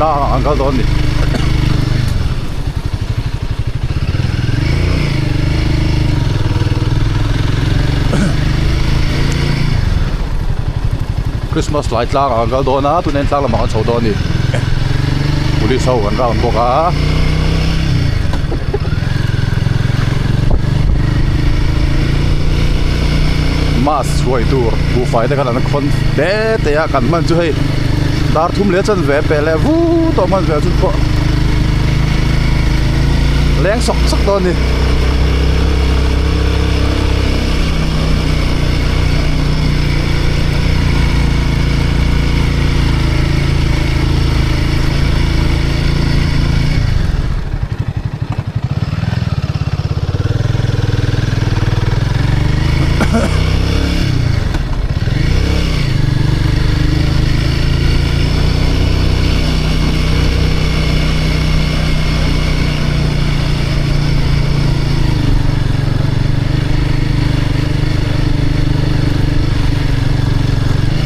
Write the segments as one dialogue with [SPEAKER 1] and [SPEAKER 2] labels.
[SPEAKER 1] Tlang ah kan kal dawn a ni. Christmas lai tlang ah kan kal dawn a tunah hian tlang lamah kan chho dawn a ni. Police ho an round bawk a. Mask chhuai tur buhfai te khan an khawn te te a kan hman chu hei dar thum leh chanve peh leh vut tawh hman ve chu pawh leng sawk sawk dawn a ni.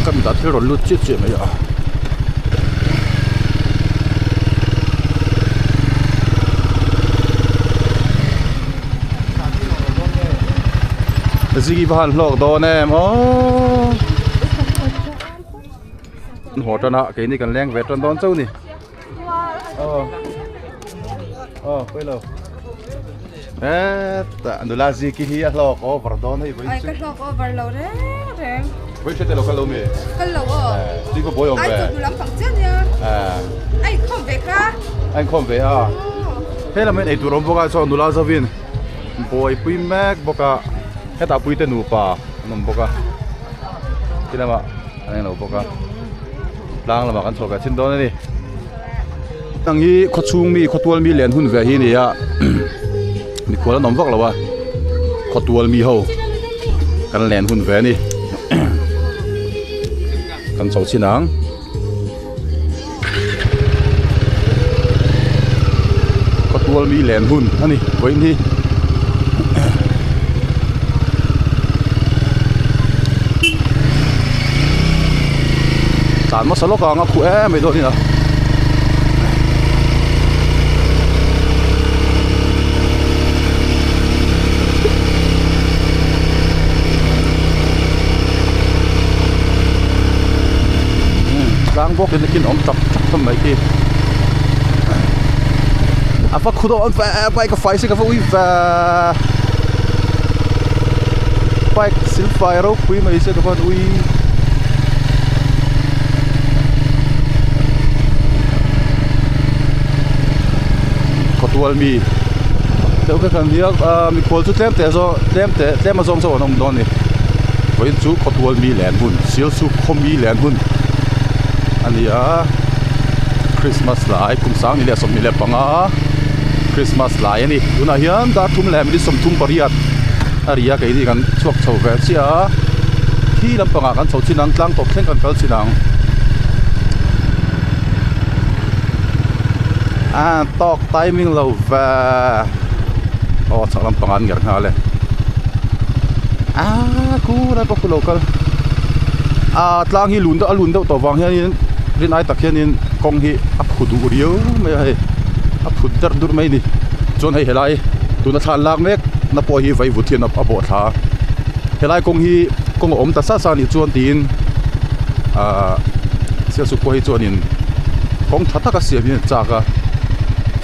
[SPEAKER 1] Ka mitah thil rawn lut chiah chiah mai a. Zigi va han hlawk dawn em aww an haw tan a keini kan leng ve tan dawn chauh ni aw aw pawilo hetah nula ziki hi a hlawk over dawn hei vawiin chu
[SPEAKER 2] ka hlawk over lo reng reng
[SPEAKER 1] vawiin hriat lo kal lo mi
[SPEAKER 2] kal lo aw
[SPEAKER 1] zing pawh buai awm ve
[SPEAKER 2] ai chawhnu lampang chiah nia a inkhawm ve kha
[SPEAKER 1] a inkhawm ve a He lam hian eitur a awm bawk a chuan nula zovin buaipui mek bawk a hetah puite nupa an awm bawk a ti lamah an englo bawk a tlang lamah kan chhuah ve thin dawn a ni heng hi khaw chhung mi khaw tual mi len hun ve hi a ni a mikhual an awm vak lo a khaw tual mi ho kan len hun ve a ni kan chho chin ang. Khawtual mi len hun a ni vawiin hi tlan hmasa lawk ang a khuh em mai dawn in a. Tlang bawk in kin awm tak tak hlawm mai khi a va khu dawn ve bike a fai se ka va ui ve bike silfai ropui mai se ka van ui. Khawtual mi deuh vek an nia ah mikhual chu tlem te zawng tlem te tlem a zawng chauh an awm dawn a ni vawiin chu khawtual mi len hun sialsuk khaw mi len hun a ni a Christmas lai kum sang ni leh 25 Christmas lai a ni tunah hian dar thum leh minute 38 a ri a keini kan chhuak chho ve chiah a khi lampangah kan chho chin ang tlang tawp thleng kan kal chin ang. A tawk timing lo ve aw chhak lampang ah an ngerh nghal e aaa khu lai pawh khu lo kal ah tlang hi lun deuh a lun deuh tawh vang hianin rin ai tak hianin kawng hi a phu duh riau mai a hei a phut der dur mai a ni chuan hei helai tuna thla an lak mek na pawh hi vaivut hian a bawh thla a helai kawng hi kawng a awm ta sa sa a nih chuan tiin ahh sialsuk pawh hi chuanin kawng tha taka siam hi an chak a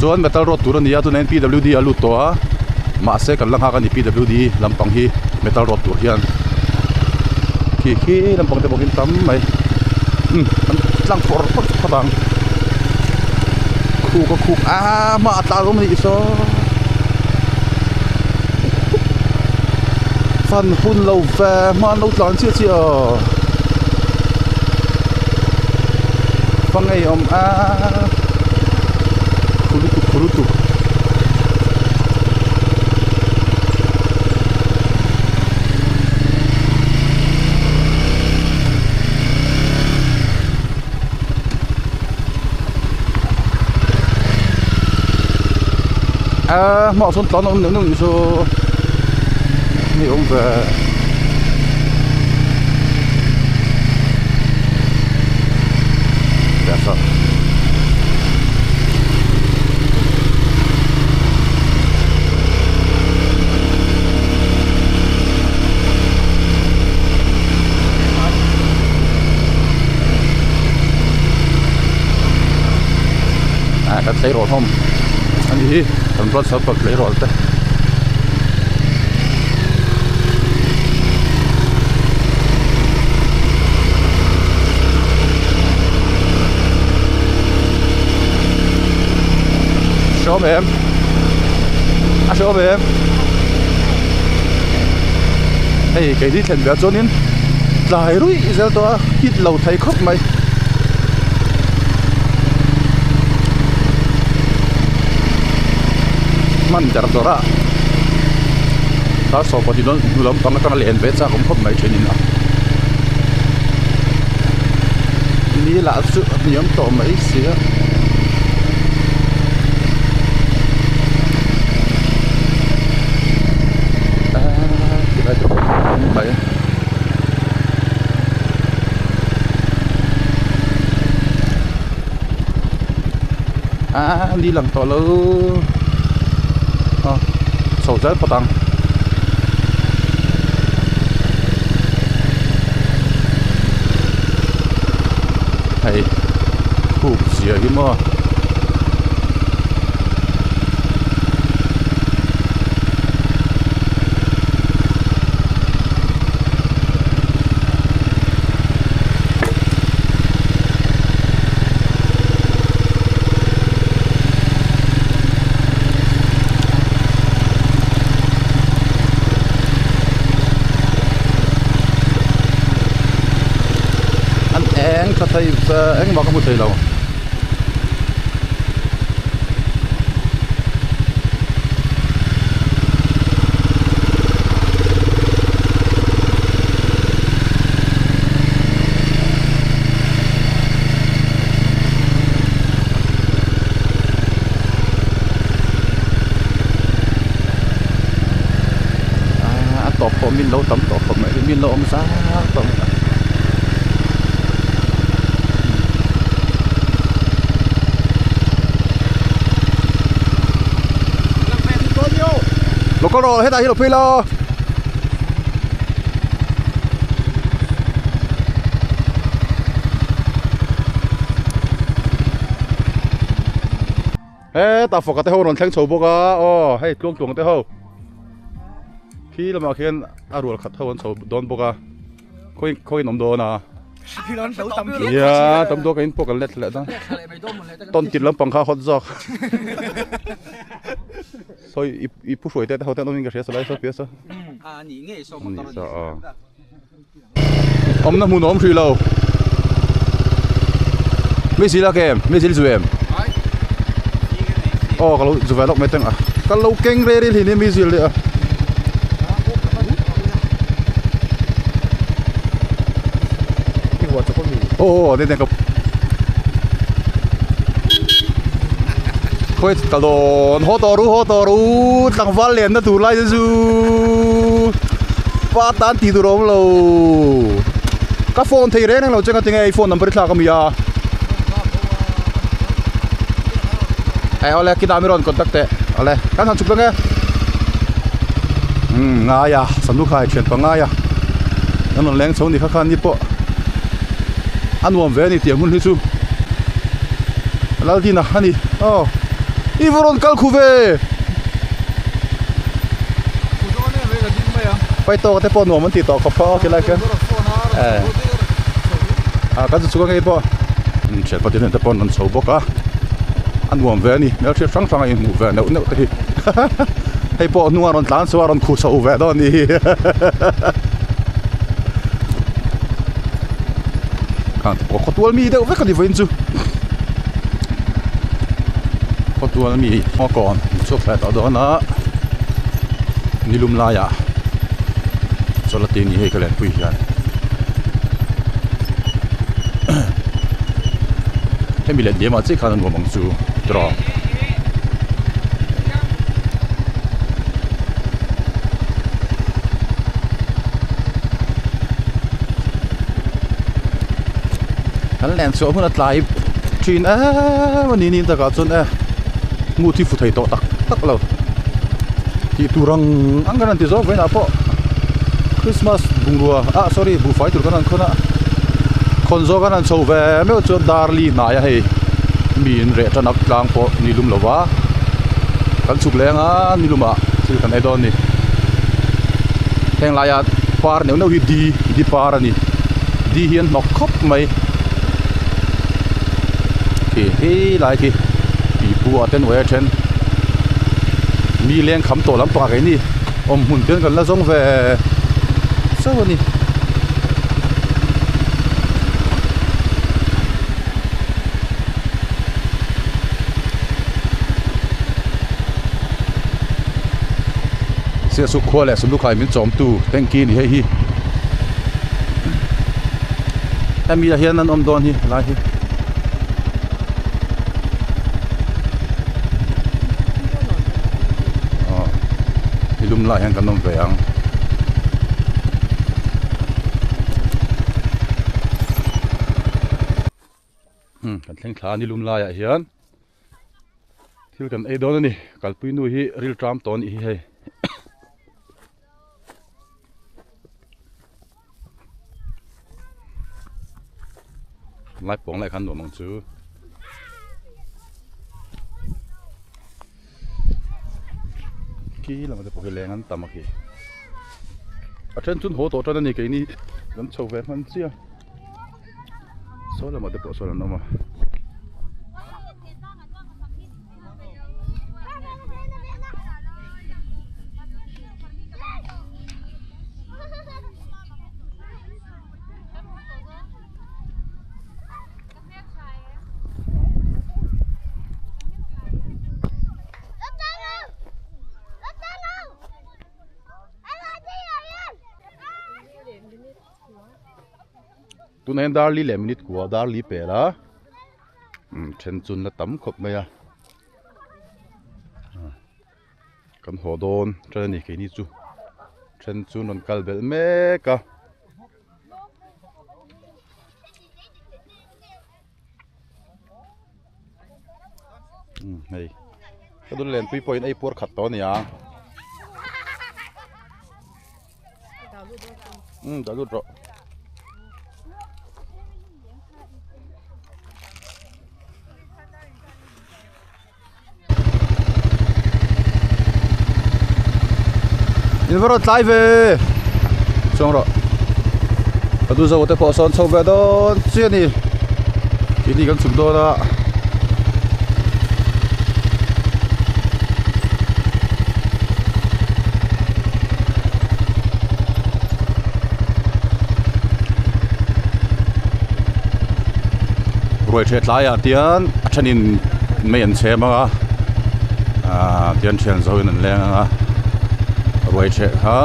[SPEAKER 1] chuan metal road tur a ni a tunah hian P W D a lut tawh a mahse kan la nghak a ni P W D lampang hi metal road tur hian khi khi lampang te bawk in tam mai umm an tlang fawr fawr khawp ang khuk a khuk aaa hmaah a tla zawm a nih saw fan hun lo ve hma an lo tlan chiah chiah aw. Va ngei awm a khu lutuk khu lutuk a hmaah sawn tlan a awm neuh neuh nih saw hei awm ve. Tleirawl home a ni hi kan blood sample tleirawl te. Hreawm em a hreawm em hei keini thlen ve ah chuanin tlai ruih zel tawh a hit lo thei khawp mai. Hman der dawrh a dar 12 dawn hnu lampang atanga len ve chak awm khawp mai thenin a ni lah chu a hniam tawh mai si a. Tilai te pawh a awm mai. Aaa ni lang tawh lo aw chho zel phawt ang. Hei khuk zia hi maw. An eng tha thei engmah ka hmu thei lo. A tawp pawh min lo tam tawh khawp mai min lo awm zau tawh mai a. Lo kal rawh hetah hi lo phei la. Hetah fawka te ho rawn thleng chho bawk a aw hei tluang tluang te ho khi lamah khian a rual khat ho an chho dawn bawk a khawi khawiin awm dawn a nia tam dawk a in pawh kan let leh dawn tawn tir lampang kha hot zawk sawi i i pu hruai te te ho ten awmin ka hria salai saw pia saw ani saw aw. Awmna hmun a awm hrih lo. Mizil a kem, mizil zu em? Aw ka lo zu ve lawk mai teng a. Ka lo keng rei rei hlin hi mizil leh a. Aw aw den den ka Khawi ka dawn haw tawh ru haw tawh ru tlangval lenna tur lai te chu pa tan tih tur a awm lo ka phone thei reng reng lo che ngatinge i phone number i thlak a mi a eh awle kinah mi rawn contact teh awle kan han chhuk dawn e umm ngai a sandu khai thian pangngai a an rawn leng chho ni kha khan ni pawh a nuam ve a ni tih ang hun hi chu Laldina a ni aw i va rawn kal khu ve pai tawk te pawh nuam an tih tawh khawp kha aw khilai khian eh ah kan chu chhuk ang hei pawh thian patin te pawh an rawn chho bawk a a nuam ve a ni hmelhriat hrang hrang a inhmuh ve neuh neuh te hi hei pawh hnungah rawn tlan chho a rawn khuh chho ve dawn a ni hi. Khang te pawh khawtual mi deuh vek a ni vawiin chu khawtual mi hmawkawn chhuak thlai tawh dawn a nilum laiah chawlh a ti ni hei ka lenpui hian hemi leh diamah chiah khan a nuam ang chu tiraw. Kan len chhuah hun a tlai thin em a ni ni takah chuan e mu thi fu thei tawh tak tak lo tih tur ang ang kan han ti zawk vawiinah pawh Christmas bungrua ah sorry buhfai tur kan han khawn a khawn zawk an han chho ve meuh chuan dar li hnai a hei. Mi in reh tan a tlang pawh ni lum lo va kan chhuk leng a ni lumah thil kan ei dawn a ni heng laia par neuh neuh hi di di par a ni di hi an hnawk khawp mai khi he lai khi pipu ah te hnuai a then mi leng kham tawh lampangah keini awm hmun te kan la zawng ve chauh a ni. Sialsuk khua leh Sumlukhai min chawmtu tanky ni hei hi hemi ah hian an awm dawn hi helai hi. Aw nilum lai hian kan awm ve ang. Hmm kan thleng thla a nilum laiah hian thil kan ei dawn a ni kalpui nu hi ril tram tawh a nih hi hei. Lai pawng lai khan nuam ang chu. Khi lamah te pawh hi leng an tam a khi. A then chun haw tawh tan a ni keini kan chho ve hman chiah. Saw lamah te pawh sawn an awm a. Tunah hian dar li leh minute kua dar li pel a then chun la tam khawp mai a kan haw dawn tan a ni keini chu then chu an rawn kal belh mek a. Hei ka dul lenpui pawhin ei puar khat tawh a ni ang umm dah lut rawh. In va rawn tlai ve chuang rawh ka du zo te pawh sawn chho ve dawn chiah a ni keini kan chhuk dawn a. Ruai ṭhiat tlaiah tian a ṭhenin mei an chhem ang a ahh tian ṭhian zoin an leng ang a ruai ṭheh kha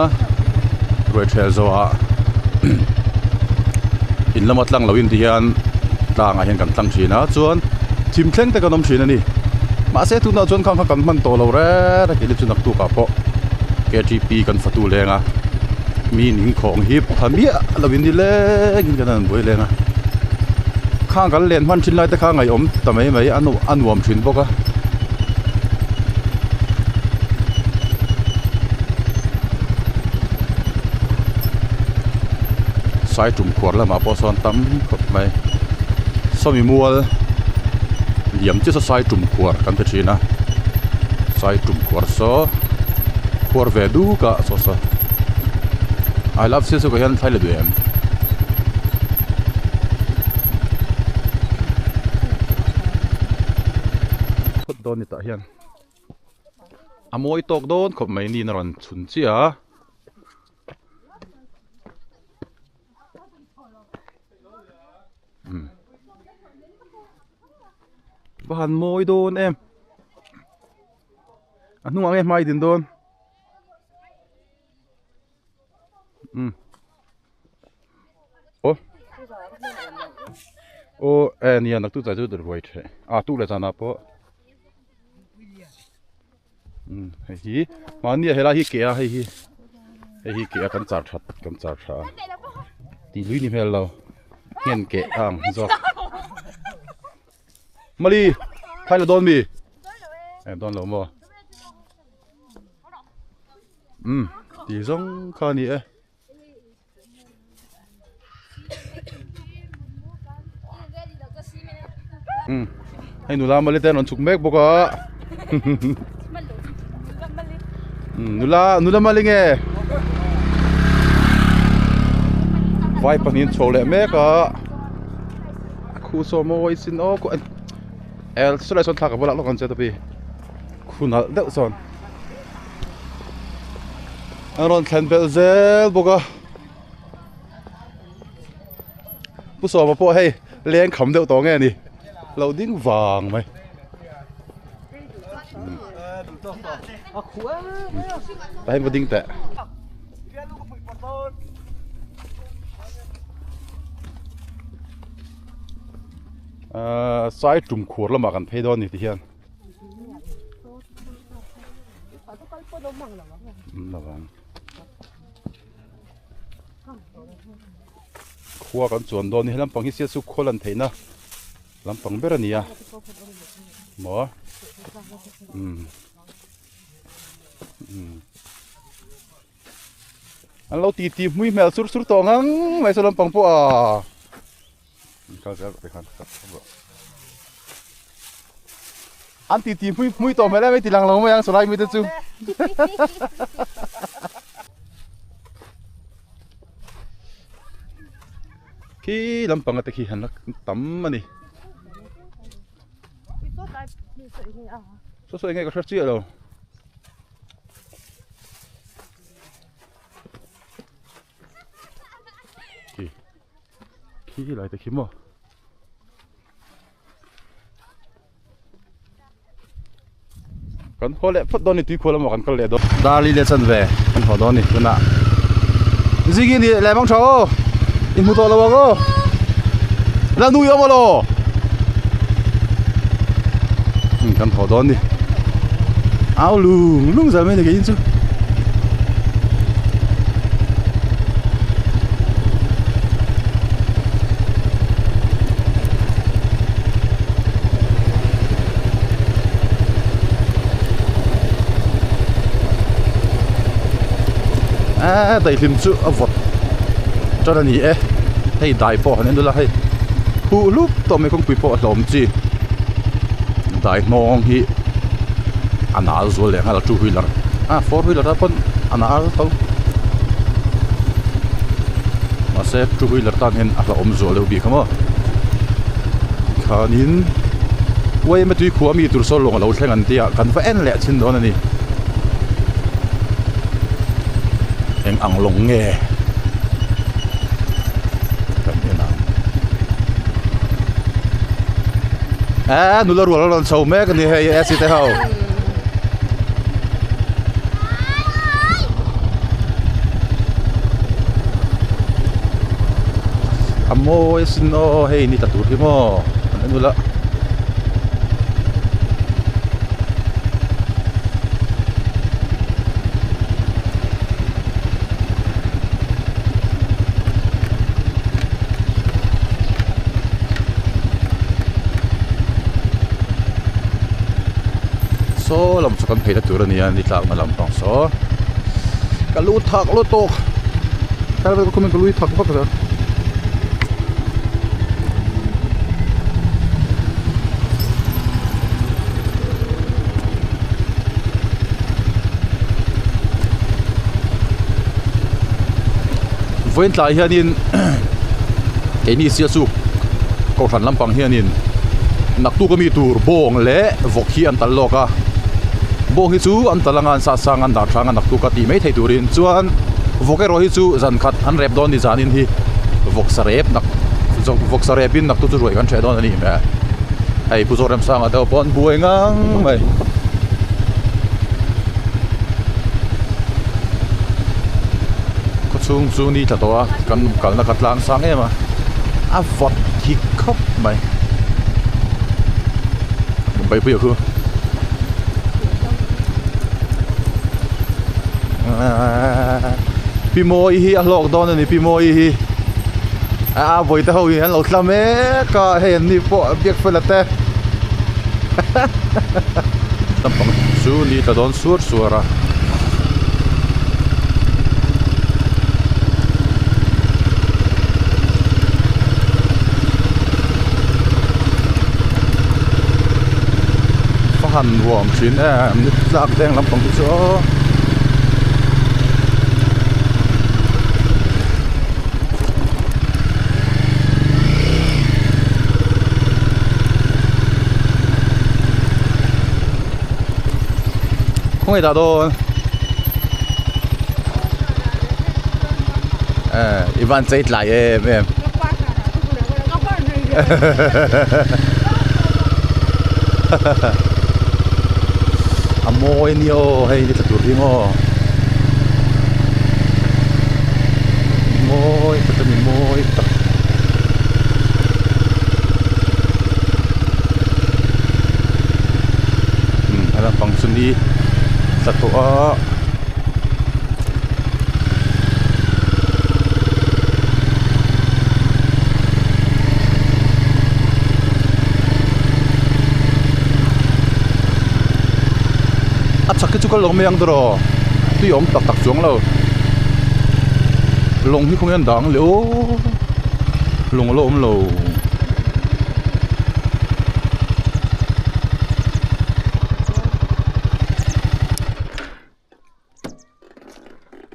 [SPEAKER 1] ruai ṭheh zawhah in lama tlang loin ti hian tlangah hian kan tlang ṭhin a chuan thim thleng te kan awm ṭhin a ni mahse tunah chuan khang kha kan hman tawh lo reng a keini chu naktukah pawh K T P kan fatu leng a mi ning khawng hi pha miah loin nilengin kan han buai leng a. Khang kan len hman thin lai te kha ngaihawm ta mai mai a a nuam thin bawk a. Sai tum khuar lamah pawh sawn tam khawp mai. Sawmi mual liam chiah saw sai tum khuar kan ti thin a. Sai tum khuar saw khuar ve duk a saw saw. I love sial chu ka hian thlai la duh em. Phawt dawn ni tah hian a mawi tawk dawn khawp mai niin a rawn chhun chiah a. Va han mawi dawn em a hnungah nge hmai din dawn. Um aw aw e nia naktuk zai chu ruai the a tuk leh zanah pawh um hei hi mahni ah helai hi ke a hei hi hei hi ke a kan char that kan char tha a tih lui ni hmel lo nghen keh a ang zawk mali thaila dawn mi e dawn lo maw. Umm tih zawng kha a ni e. Umm. Hei nula mali te an rawn chhuk mek bawk a nula nula mali nge vai pahnih an chho leh mek a a khu saw mawi sin aw khu el saw lai sawn thla ka va lak lawk ang che tapi khu nalh deuh sawn an rawn thlen belh zel bawk a. Pu Sawma pawh hei leng kham deuh tawh nge ni lo ding vang mai tah hian va ding teh ahh sai tum khuar lamah kan phei dawn a ni ti hian Khua kan chuan dawn ni he lampang hi sia chu khaw lan theihna lampang ber a ni a maw umm umm an lo ti ti hmui hmel sur sur tawh ngang mai saw lampang pawh a kal zel rawh tikhan An ti ti hmui hmui tawh hmel em ei ti lang lo mai ang sawlai mite chu. Khi lampanga te khi han la tam a ni. Saw saw enge ka hre chiah lo. Khi khi lai te khi maw. Kan haw leh phawt dawn ni tui khual emaw kan kal leh dawn. Darli leh chan ve kan haw dawn ni tunah. Zigi ni leh mang tha aw. In hmu tawh lo ang aw. La nui awm alaw. Kan haw dawn ni. Au lung lung zal mai ni keiin chu. Eee daihlim chu a vawt tan a ni e hei dai pawh han en ula hei huh hlup tawh mai kawngpui pawh a hlawm chi dai hnawng hi a nal zual leh nghal a two wheeler ah four wheeler ah pawn a nal tho mahse two wheeler tan hian a hlauhawm zual deuh bik a maw tikhanin uaima tui khuah mi tur saw lawng a lo thleng an tia kan va en leh chhin dawn a ni eng ang lawng nge kan en ang eh nula rual a rawn chho mek a ni hei ac te ho. A mawi asin aw hei ni ta tur hi maw an en ula. Saw lam chu kan phei na tur a ni a ni tlakna lampang saw ka lu thak lutuk tlai vel ka khum in ka lu hi thak vak zel. Vawiin tlai hianin keini Sialsuk kohhran lampang hianin naktuk ami tur bawng leh vawk hi an tal lawk a bawng hi chu an tal anga an sah sang an dah hrang a naktuk a tih mai thei turin chuan vawk erawh hi chu zan khat an rep dawn ni zanin hi vawk sa rep nak vawk sa repin naktuk chu ruai kan hreh dawn a ni hmel hei Pu Zoremsanga te pawh an buai ngang mai. Khawchhung chu ni tla tawh a kan kalna kha tlang sang em a a vawt hi khawp mai Mumbai pui a khu Pi Mawi hi a hlawk dawn a ni Pi Mawi hi a vawi te ho hi an lo tla mek a hei an ni pawh biak fel a te Lampang chu ni tla dawn suar suar a. han nuam thin em ni tlak veng lampang te chu aw. Khawngaih dah dawn eh i van chei tlai em em a mawi ania aw hei ni tla tur hi maw mawi tak a ni mawi tak. He lampang chu ni tla tawh a. A chak hi chu ka lo mai ang dawr aw tui awm tak tak chuang lo lawng hi khawnge an dah ang le aw lawng a la awm lo.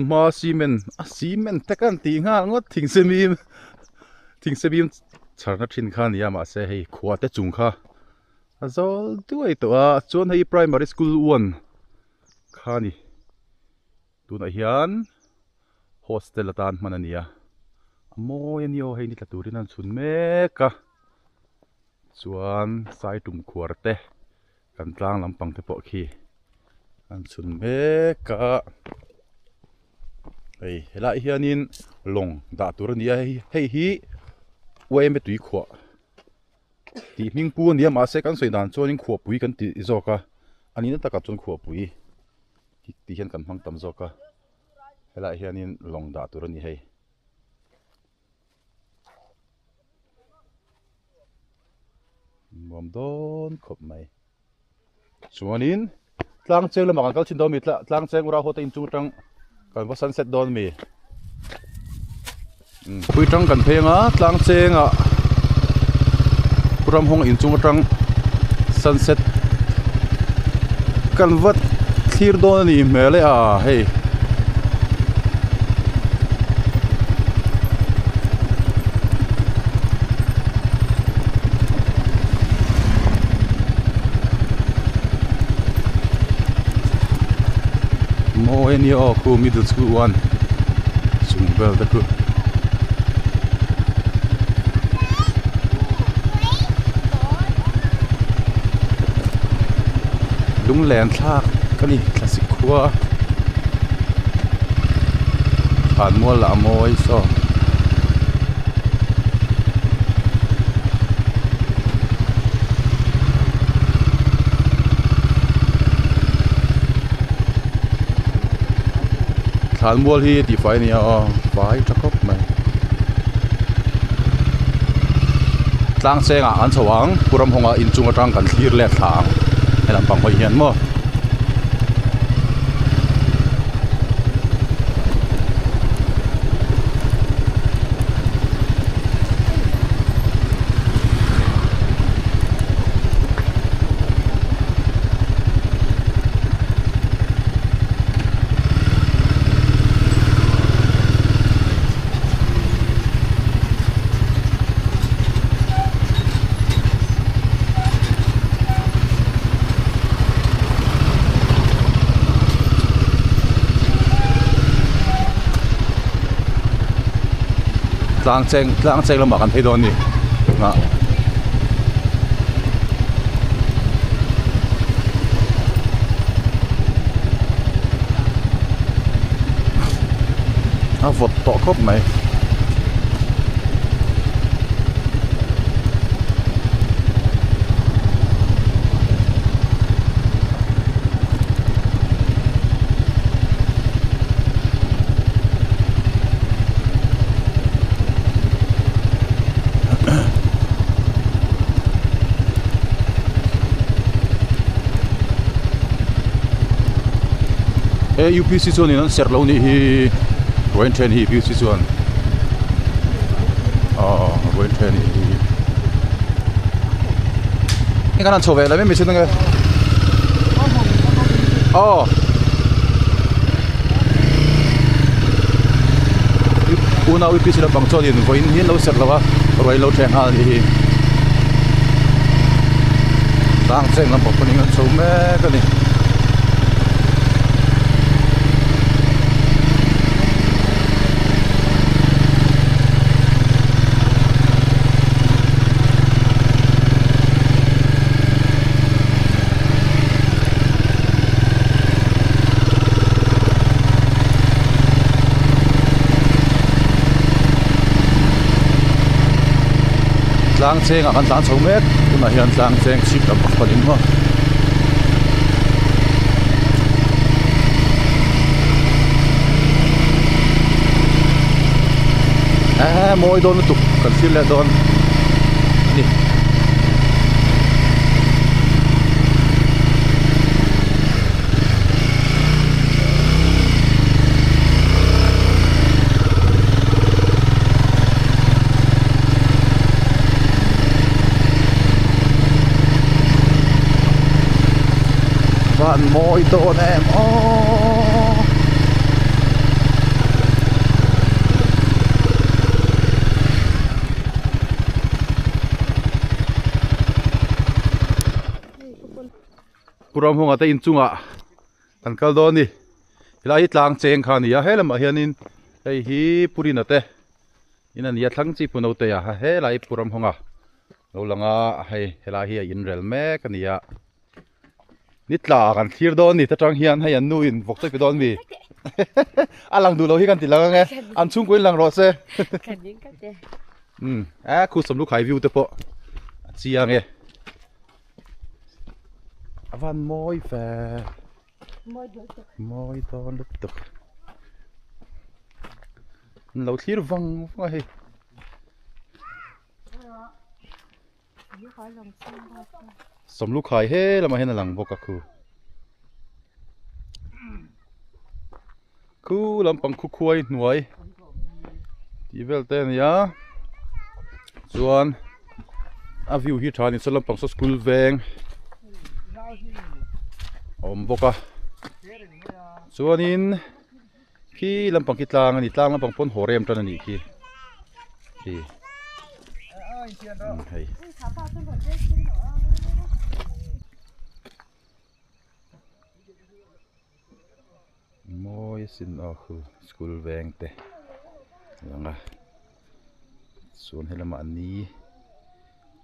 [SPEAKER 1] Hma cement a cement te ka han tih nghal ngawt thing semim thing semim chharna thin kha a ni a mahse hei khua te chung kha a zawl duai tawh a chuan hei primary school one kha a ni tunah hian hostel atan hman a ni a a mawi a ni aw hei ni tla turin an chhun mek a chuan sai tum khuar te. Kan tlang lampang te pawh khi an chhun mek a hei helaiah hianin lawng dah tur a ni a hei hi uaime tui khuah tih hming pu a ni a mahse kan sawi dan chuanin khuahpui kan tih zawk a a nihna takah chuan khuahpui tih hian kan hmang tam zawk a helaiah hianin lawng dah tur a ni hei. Nuam dawn khawp mai. Chuanin tlang cheng lamah kan kal thin dawn mi tlang cheng ura haw te inchung atang kan va sunset dawn mi. Pui tang kan phei anga tlang chengah ram hawng inchung atang sunset kan va thlir dawn a ni hmel e a hei. Mawi a nia aw khu middle school one chung vel te khu. Lunglen thlak a ni thlasik khua thlan mual lah a mawi saw. Thlan mual hi tihfai a ni a aw fai tha khawp mai. Tlang chengah an chho ang pu ram hawngah inchung atang kan thlir let thla ang helam pang hawi hian maw. Tlang cheng tlang cheng lamah kan phei dawn a ni ah. A vawt tawh khawp mai. He upc chuanin an serh lo nih hi ruain then hi upc chuan aw ruain then hi kan han chho ve lo mai mai chu nge. Aw. Unau UPC lampang chuanin vawiin hi an lo serh lo a, ruai an lo thleng nghal a nih hi. Tlang cheng lampang pawhin an chho mek a ni. Tlang chengah kan tlan chho mek tunah hian tlang cheng chhip lam pakhat in maw. Eee mawi dawn lutuk kan thlir leh dawn a ni. Van mawi dawn em aww. Pu Ramhunga te inchungah kan kal dawn a ni helai hi tlang cheng kha a ni a he lamah hianin hei hi Pu Rina te in a ni a thlang chi Pu Notea helai Pu Ramhunga lo lang a hei helai hi a inrel mek a ni a ni tla kan thlir dawn a ni ta tang hian hei an nu in vawk chawi pe dawn a mi a lang duh lo hi kan ti lang ang e an chhungkaw in lang rawh se umm a khu sawmlu khai view te pawh a chiang e. A van mawi ve mawi dawn lutuk an lo thlir vang vang a hei. Sawmlu khai he lamah hian a lang bawk a khu khu lampang khu khuai hnuai tih vel te a ni a chuan a view hi tha a ni saw lampang saw school veng a awm bawk a chuanin khi lampang khi tlang a ni tlang lampang pawn haw rem tan a nih khi khi hei. Mawi asin aw khu school veng te a lang a chuan helamah ni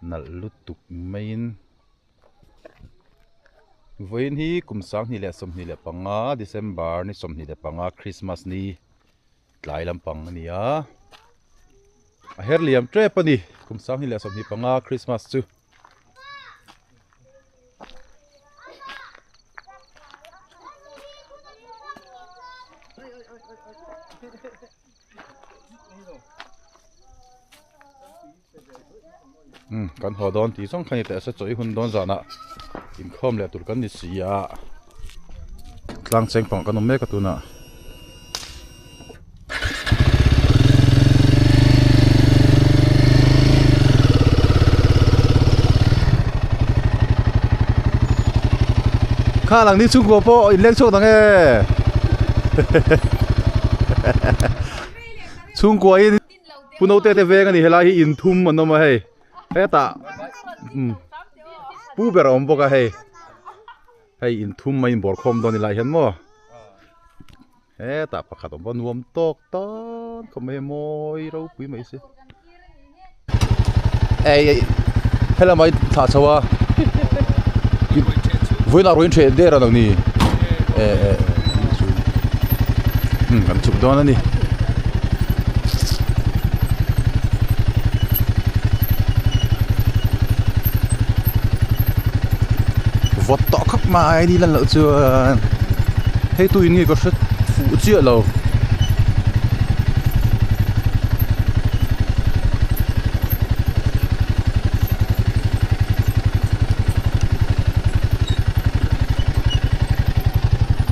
[SPEAKER 1] nalh lutuk maiin vawiin hi kum 2025 December ni 25 Christmas ni tlai lampang a ni a a her liam tep a ni kum 2025 Christmas chu. Umm kan haw dawn tih zawng kha ni teh se chaw i hun dawn zanah inkhawm leh tur kan ni si a tlang cheng pang kan awm mek a tunah. Kha lang ni chhungkua pawh in leng chhuak dang e chhungkua in pu naute te veng a ni helai hi in thum an awm a hei hetah pu ber a awm bawk a hei hei in thum a inbawr khawm dawn ni lai hian maw. Hetah pakhat awm pawh nuam tawk tan khawp mai a mawi ropui mai si ei helama i thlah chho a vawiinah ruahin ṭheh der a lo ni e e umm kan chhuk dawn a ni. Vawt tawh khawp mai ni lan loh chuan hei tu in nge ka hre fuh chiah lo.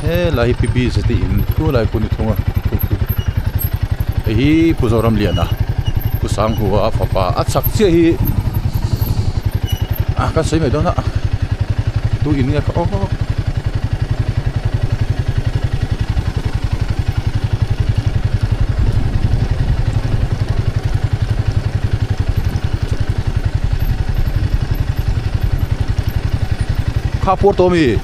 [SPEAKER 1] Helai hi pi bz te in thu lai pawh ni thung a hei hi Pu Zoramliana Pu Sanghua a fapa a chak chiah hi a ka sawi mai dawn a tu in nge kha aw. Kha puar tawh ami?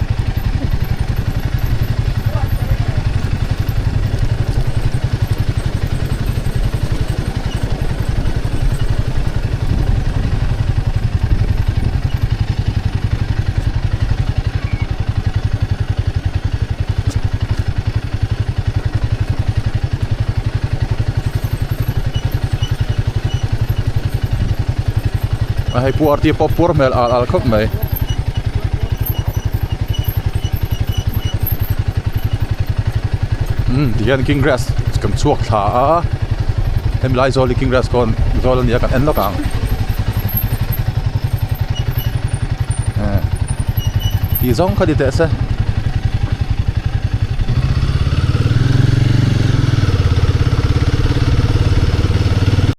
[SPEAKER 1] A hei puar tih pawh puar hmel al al khawp mai. Umm tihian king grass kan chhuak thla a hemi lai zawl hi king grass kawn zawl a ni a kan en lawk ang eh tih zawng kha ni teh se.